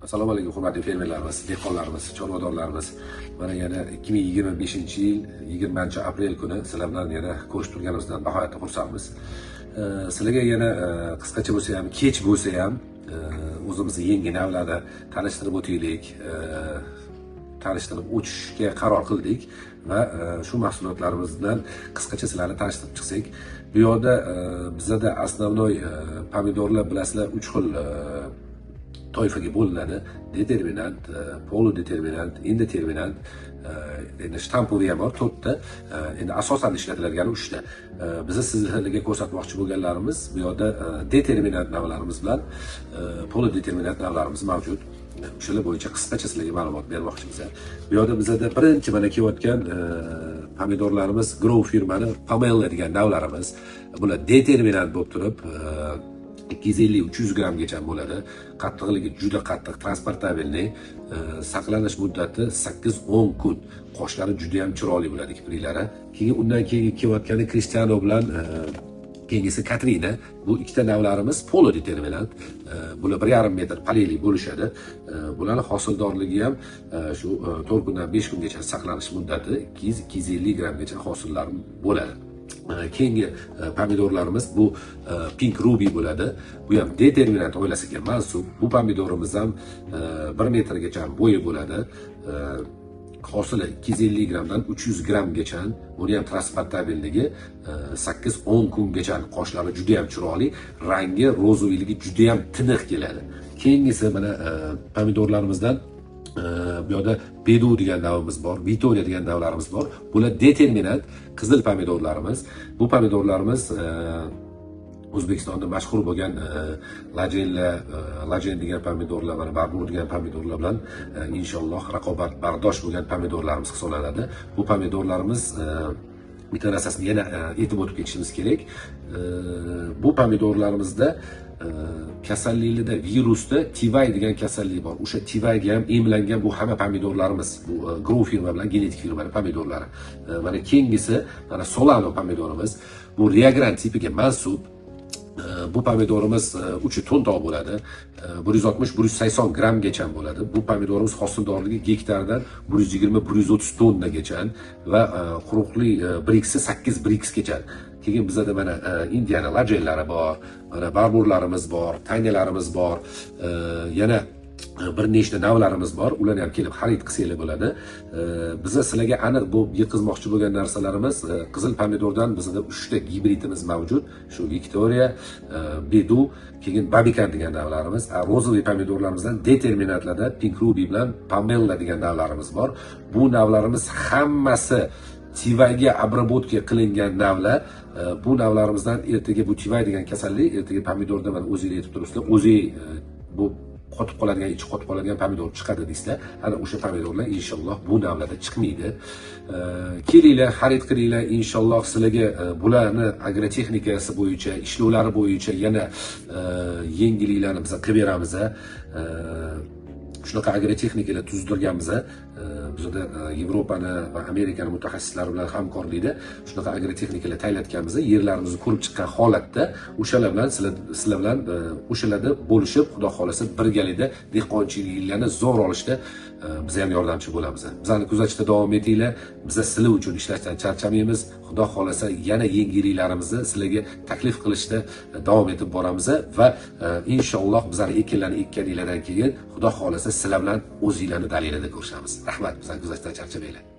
Assalomu alaykum hurmatli fermerlarimiz, dehqonlarimiz, chorvadorlarimiz. Mana yana 2025-yil 20-aprel kuni sizlar bilan yana ko'rishib turganimizdan nihoyatda xursandmiz. Sizlarga yana qisqacha bo'lsa ham, kech bo'lsa ham o'zimizni yangi navlarni tanishtirib o'taylik, tanishtirib o'tishga qaror qildik va shu mahsulotlarimiz bilan qisqacha sizlarni tanishtirib chiqsak. Bu yoqda bizada основной pomidorlar bilasizlar 3 xil toifaga bo'linadi: determinant, poludeterminant, indeterminant. Endi shtampoviy ham bor 4 ta. Endi asosan ishlatiladigani 3 ta. Biz sizlarga ko'rsatmoqchi bo'lganlarimiz bu yoqda determinant navlarimiz bilan poludeterminant navlarimiz mavjud. O'shalar bo'yicha qisqacha sizlarga ma'lumot bermoqchimiz. Bu yoqda bizada birinchi mana kelayotgan pomidorlarimiz Grow firmani Pamela degan navlarimiz. Bular determinant bo'lib turib 250-300 grammgacha bo'ladi. Qattiqligi juda qattiq, transportabilniy, saqlanish muddati 8-10 kun. Qoshlari juda ham chiroyli bo'ladi, kipriklari. Keyin undan keyin kelayotgani Cristiano bilan keyingisi Katrina. Bu ikkita navlarimiz poludeterminant. Bular 1,5 metr paleli bo'lishadi. Bularning hosildorligi ham shu 4 kundan 5 kungacha saqlanish muddati 200-250 grammgacha hosillar bo'ladi. Keyingi pomidorlarimiz bu Pink Ruby bo'ladi. Bu ham determinant oilasiga mansub. Bu pomidorimiz ham 1 metrgacha bo'yi bo'ladi. Hosili 250 grammdan 300 grammgacha. Buni ham transportabilligi 8-10 kungacha. Qoshlari juda ham chiroyli, rangi rozoviyligi juda ham tiniq keladi. Keyingisi mana pomidorlarimizdan bu yoqda Bedu degan navimiz bor, Victoria degan navlarimiz bor. Bular determinant qizil pomidorlarimiz. Bu pomidorlarimiz O'zbekistonda mashhur bo'lgan Lajen degan pomidorlar, mana Barbur degan pomidorlar bilan inshaalloh raqobat bardosh bo'lgan pomidorlarimiz hisoblanadi. Bu pomidorlarimiz bitta narsasini yana aytib o'tib ketishimiz kerak. Bu pomidorlarimizda kasalliklarda, virusda TVI degan kasallik bor. O'sha TVIga ham emlangan bu hamma pomidorlarimiz. Bu Grow firma bilan genetik firmaning pomidorlari. Mana keyingisi mana Solano pomidorimiz. Bu Rio Grande tipiga mansub. Bu pomidorimiz uchi to'ntoq bo'ladi. 160-180 grammgacha bo'ladi. Bu pomidorimiz hosildorligi gektardan 120-130 tonnagacha va quruqlik briksi 8 briksgacha. Keyin bizada mana Indiyani lajenlari bor, mana barburlarimiz bor, tanyalarimiz bor, yana bir nechta navlarimiz bor. Ularni ham kelib xarid qilsanglar bo'ladi. Biza sizlarga aniq bu yetkazmoqchi bo'lgan narsalarimiz qizil pomidordan bizda 3 ta gibridimiz mavjud. Shu Victoria, Bedu, keyin Babikan degan navlarimiz. Розовый pomidorlarimizdan determinantlarda Pink Ruby bilan Pamela degan navlarimiz bor. Bu navlarimiz hammasi TVga обработка qilingan navlar. Bu navlarimizdan ertaga bu TV degan kasallik, ertaga pomidorda mana o'zingiz aytib turibsizlar, o'zi bu qotib qoladigan, ichi qotib qoladigan pomidor chiqadi deysizlar. Ana o'sha pomidorlar inshaalloh bu navlarda chiqmaydi. Kelinglar, xarid qilinglar, inshaalloh sizlarga bularni agrotexnikasi bo'yicha, ishlovlari bo'yicha yana yengilliklarni biz qilib beramiz. Shunaqa agrotexnikalar tuzdirganmiz. Bizda Yevropani va Amerikani mutaxassislari bilan hamkorlikda shunaqa agrotexnikalar tayyorlatganmiz. Yerlarimizni ko'rib chiqqan holatda o'shalar bilan sizlar bilan o'shalarda bo'lishib, Xudo xolasa birgalikda dehqonchiliklarni zo'r olishda biz ham yordamchi bo'lamiz. Bizani kuzatishda davom etinglar. Biz sizlar uchun ishlashdan charchamaymiz. Xudo xolasa yana yengilliklarimizni sizlarga taklif qilishda davom etib boramiz va inshaalloh bizani ekinlarni ekkaninglardan keyin Xudo xolasa sizlar bilan o'zinglarni dalilida ko'rishamiz. Rahmat, bizani kuzatishdan charchamanglar.